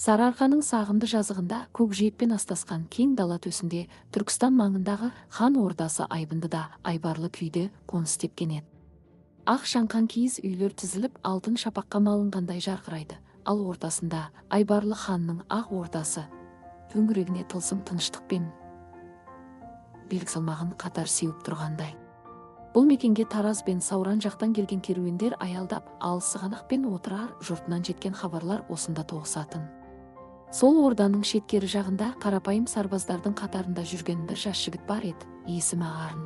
Сарыарқаның сағымды жазығында көкжиекпен астасқан кең дала төсінде Түркістан маңындағы хан ордасы айбынды да айбарлы күйде қоныс тепкен еді. Ақ шаңқан киіз үйлер тізіліп, алтын шапаққа малынғандай жарқырайды. Ал ортасында айбарлы ханның ақ ордасы төңірегіне тылсым тыныштық пен билік салмағын қатар сеуіп тұрғандай. Бұл мекенге Тараз бен Сауран жақтан келген керуендер аялдап, алыс Сығанақ пен Отырар жұртынан жеткен хабарлар осында тоғысатын. Сол орданың шеткері жағында қарапайым сарбаздардың қатарында жүрген бір жас жігіт бар еді, есімі Арын.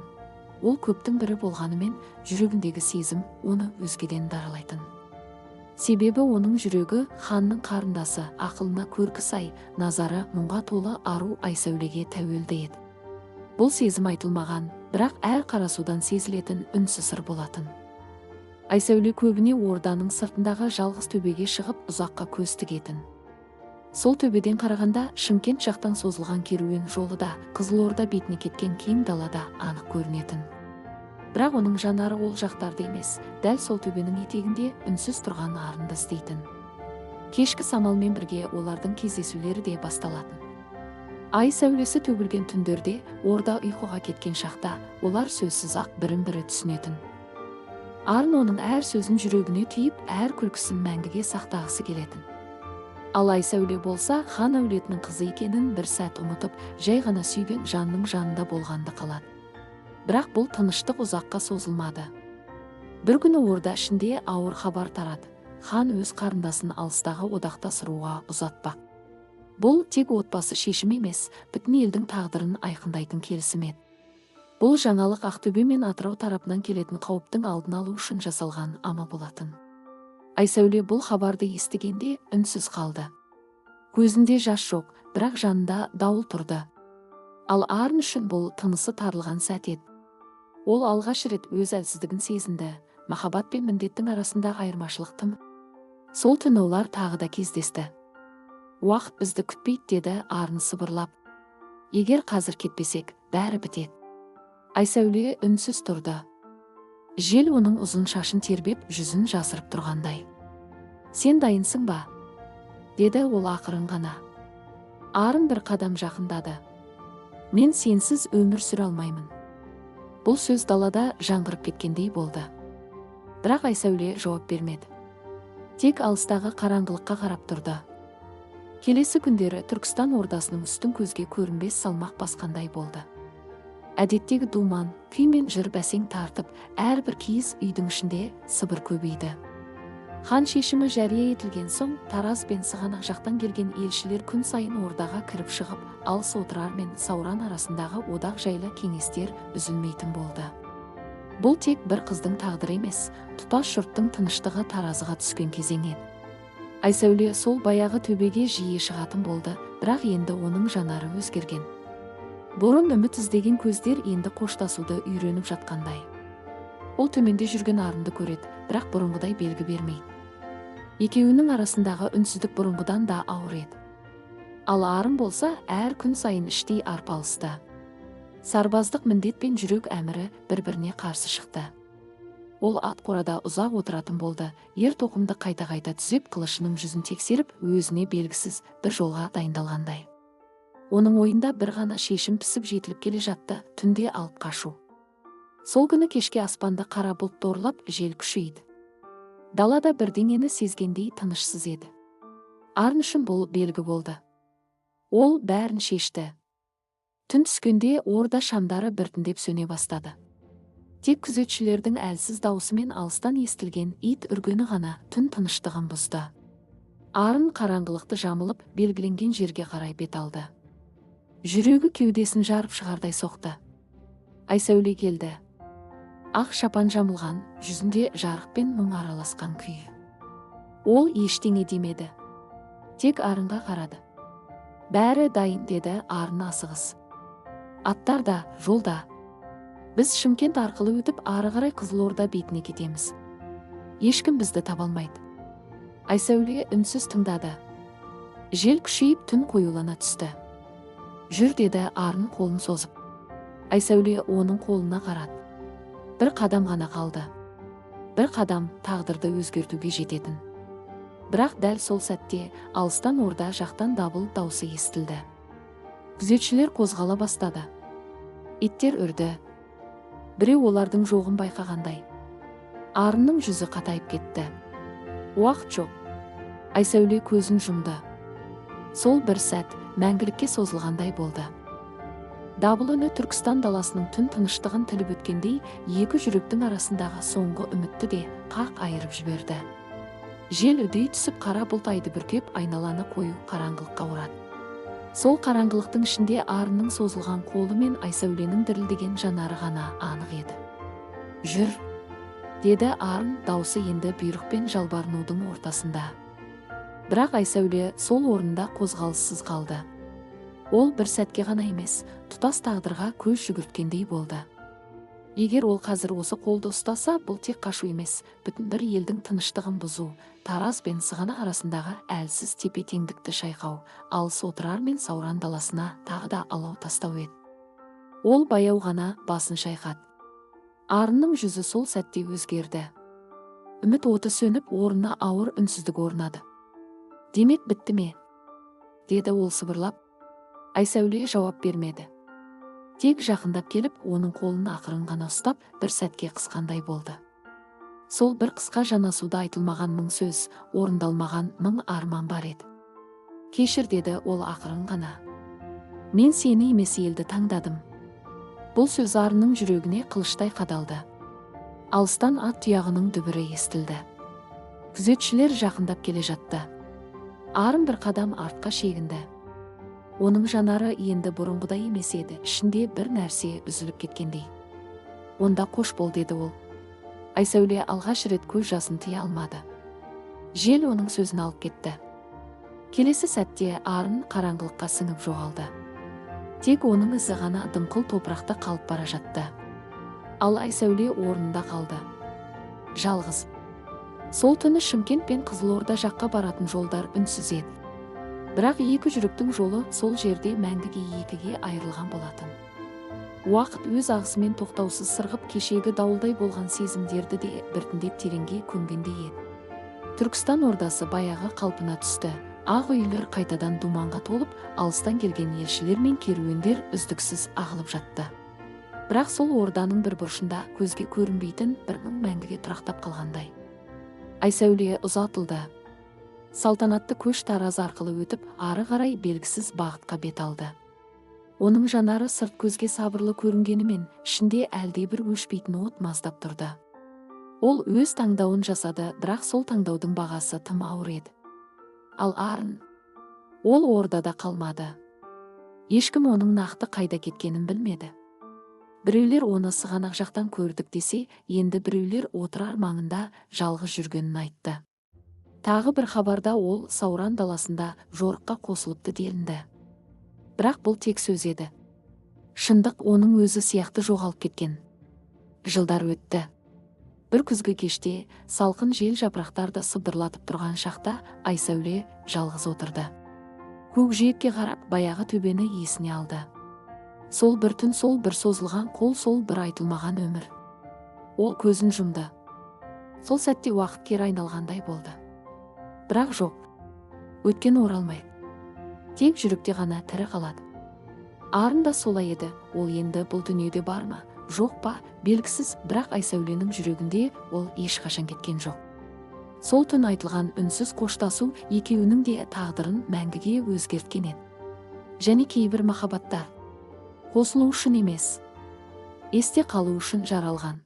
Ол көптің бірі болғанымен, жүрегіндегі сезім оны өзгеден даралайтын. Себебі оның жүрегі ханның қарындасы, ақылына көркі сай, назары мұңға толы ару Айсәулеге тәуелді еді. Бұл сезім айтылмаған, бірақ әр қарасудан сезілетін үнсіз сыр болатын. Айсәуле көбіне орданың сыртындағы жалғыз төбеге шығып, ұзаққа көз тігетін. Сол төбеден қарағанда Шымкент жақтан созылған керуен жолы да, Қызылорда бетіне кеткен кең далада анық көрінетін. Бірақ оның жанары ол жақтарды емес, дәл сол төбенің етегінде үнсіз тұрған Арынды іздейтін. Кешкі самалмен бірге олардың кездесулері де басталатын. Ай сәулесі төгілген түндерде, орда ұйқыға кеткен шақта олар сөзсіз ақ бірін бірі түсінетін. Арын оның әр сөзін жүрегіне түйіп, әр күлкісін мәңгіге сақтағысы келетін. Ал Айсәуле болса, хан әулетінің қызы екенін бір сәт ұмытып, жай ғана сүйген жанның жанында болғанды қалады. Бірақ бұл тыныштық ұзаққа созылмады. Бір күні орда ішінде ауыр хабар тарады. Хан өз қарындасын алыстағы одақтас руға ұзатпақ. Бұл тек отбасы шешімі емес, бүтін елдің тағдырын айқындайтын келісім еді. Бұл жаңалық Ақтөбе мен Атырау тарапынан келетін қауіптің алдын алу үшін жасалған амал болатын. Айсәуле бұл хабарды естігенде үнсіз қалды. Көзінде жас жоқ, бірақ жанында дауыл тұрды. Ал Арын үшін бұл тынысы тарылған сәт еді. Ол алғаш рет өз әлсіздігін сезінді, махаббат пен міндеттің арасындағы айырмашылық тым. Сол түні олар тағы да кездесті. «Уақыт бізді күтпейді», – деді Арын сыбырлап. «Егер қазір кетпесек, бәрі бітеді». Айсәуле үнсіз тұрды. Жел оның ұзын шашын тербеп, жүзін жасырып тұрғандай. «Сен дайынсың ба?» – деді ол ақырын ғана. Арын бір қадам жақындады. «Мен сенсіз өмір сүре алмаймын». Бұл сөз далада жаңғырып кеткендей болды. Бірақ Айсәуле жауап бермеді. Тек алыстағы қараңғылыққа қарап тұрды. Келесі күндері Түркістан ордасының үстін көзге көрінбес салмақ басқандай болды. Әдеттегі думан, күй мен жыр бәсең тартып, әрбір киіз үйдің ішінде сыбыр көбейді. Хан шешімі жария етілген соң, Тараз бен Сығанақ жақтан келген елшілер күн сайын ордаға кіріп шығып, алыс Отырар мен Сауран арасындағы одақ жайлы кеңестер үзілмейтін болды. Бұл тек бір қыздың тағдыры емес, тұтас жұрттың тыныштығы таразыға түскен кезең еді. Айсәуле сол баяғы төбеге жиі шығатын болды, бірақ енді оның жанары өзгерген. Бұрын үміт іздеген көздер енді қоштасуды үйреніп жатқандай. Ол төменде жүрген Арынды көреді, бірақ бұрынғыдай белгі бермейді. Екеуінің арасындағы үнсіздік бұрынғыдан да ауыр еді. Ал Арын болса, әр күн сайын іштей арпалысты. Сарбаздық міндет пен жүрек әмірі бір-біріне қарсы шықты. Ол ат қорада ұзақ отыратын болды, ер тоқымды қайта-қайта түзеп, қылышының жүзін тексеріп, өзіне белгісіз бір жолға дайындалғандай. Оның ойында бір ғана шешім пісіп жетіліп келе жатты: түнде алып қашу. Сол күні кешке аспанды қара бұлт торлап, жел күшейді. Далада бірдеңені сезгендей тынышсыз еді. Арын үшін бұл белгі болды. Ол бәрін шешті. Түн түскенде орда шамдары біртіндеп сөне бастады. Тек күзетшілердің әлсіз дауысымен алыстан естілген ит үргені ғана түн тыныштығын бұзды. Арын қараңғылықты жамылып, белгіленген жерге қарай бет алды. Жүрегі кеудесін жарып шығардай соқты. Айсәуле келді. Ақ шапан жамылған, жүзінде жарық пен мұң араласқан күй. Ол ештеңе демеді. Тек Арынға қарады. «Бәрі дайын», – деді Арын асығыс. «Аттар да, жолда. Біз Шымкент арқылы өтіп, ары қарай Қызылорда бетіне кетеміз. Ешкім бізді таба алмайды». Айсәуле үнсіз тыңдады. Жел күшейіп, түн қоюлана түсті. «Жүр», – деді Арын қолын созып. Айсәуле оның қолына қарады. Бір қадам ғана қалды. Бір қадам тағдырды өзгертуге жететін. Бірақ дәл сол сәтте алыстан орда жақтан дабыл даусы естілді. Күзетшілер қозғала бастады. Иттер үрді. Біреу олардың жоғын байқағандай. Арынның жүзі қатайып кетті. Уақыт жоқ. Айсәуле көзін жұмды. Сол бір сәт мәңгілікке созылғандай болды. Дабыл үні Түркістан даласының түн тыныштығын тіліп өткендей, екі жүректің арасындағы соңғы үмітті де қақ айырып жіберді. Жел үдей түсіп, қара бұлт айды бүркеп, айналаны қою қараңғылыққа орады. Сол қараңғылықтың ішінде Арынның созылған қолы мен Айсәуленің дірілдеген жанары ғана анық еді. «Жүр», деді Арын, даусы енді бұйрық пен жалбарынудың ортасында. Бірақ Айсәуле сол орнында қозғалыссыз қалды. Ол бір сәтке ғана емес, тұтас тағдырға көз жүгірткендей болды. Егер ол қазір осы қолды ұстаса, бұл тек қашу емес, бүтін бір елдің тыныштығын бұзу, Тараз бен Сығанақ арасындағы әлсіз тепе-теңдікті шайқау, алыс Отырар мен Сауран даласына тағы да алау тастау еді. Ол баяу ғана басын шайқады. Арынның жүзі сол сәтте өзгерді. Үміт оты сөніп, орнына ауыр үнсіздік орнады. «Демек, бітті ме?» деді ол сыбырлап. Айсәуле жауап бермеді. Тек жақындап келіп, оның қолын ақырын ғана ұстап, бір сәтке қысқандай болды. Сол бір қысқа жанасуда айтылмаған мың сөз, орындалмаған мың арман бар еді. «Кешір», деді ол ақырын ғана. «Мен сені емес, елді таңдадым». Бұл сөз Арынның жүрегіне қылыштай қадалды. Алыстан ат тұяғының дүбірі естілді. Күзетшілер жақындап келе жатты. Арын бір қадам артқа шегінді. Оның жанары енді бұрынғыдай емес еді, ішінде бір нәрсе үзіліп кеткендей. «Онда қош бол», деді ол. Айсәуле алғаш рет көз жасын тыя алмады. Жел оның сөзін алып кетті. Келесі сәтте Арын қараңғылыққа сіңіп жоғалды. Тек оның ізі ғана дымқыл топырақта қалып бара жатты. Ал Айсәуле орнында қалды. Жалғыз. Сол түні Шымкент пен Қызылорда жаққа баратын жолдар үнсіз еді. Бірақ екі жүректің жолы сол жерде мәңгіге екіге айырылған болатын. Уақыт өз ағысымен тоқтаусыз сырғып, кешегі дауылдай болған сезімдерді де біртіндеп тереңге көмгендей еді. Түркістан ордасы баяғы қалпына түсті. Ақ үйлер қайтадан думанға толып, алыстан келген елшілер мен керуендер үздіксіз ағылып жатты. Бірақ сол орданың бір бұрышында көзге көрінбейтін бір мұң мәңгіге тұрақтап қалғандай. Айсәуле ұзатылды. Салтанатты көш Тараз арқылы өтіп, ары қарай белгісіз бағытқа бет алды. Оның жанары сырт көзге сабырлы көрінгенімен, ішінде әлдебір өшпейтін от маздап тұрды. Ол өз таңдауын жасады, бірақ сол таңдаудың бағасы тым ауыр еді. Ал Арын, ол ордада қалмады. Ешкім оның нақты қайда кеткенін білмеді. Біреулер оны Сығанақ жақтан көрдік десе, енді біреулер Отырар маңында жалғыз жүргенін айтты. Тағы бір хабарда ол Сауран даласында жорыққа қосылыпты делінді. Бірақ бұл тек сөз еді. Шындық оның өзі сияқты жоғалып кеткен. Жылдар өтті. Бір күзгі кеште салқын жел жапырақтарды сыбдырлатып тұрған шақта Айсәуле жалғыз отырды. Көкжиекке қарап, баяғы төбені есіне алды. Сол бір түн, сол бір созылған қол, сол бір айтылмаған өмір. Ол көзін жұмды. Сол сәтте уақыт кері айналғандай болды. Бірақ жоқ. Өткен оралмайды. Тек жүректе ғана тірі қалады. Арын да солай еді. Ол енді бұл дүниеде бар ма, жоқ па, белгісіз, бірақ Айсәуленің жүрегінде ол ешқашан кеткен жоқ. Сол түн айтылған үнсіз қоштасу екеуінің де тағдырын мәңгіге өзгерткен еді. Және кейбір махаббаттар қосылу үшін емес, есте қалу үшін жаралған.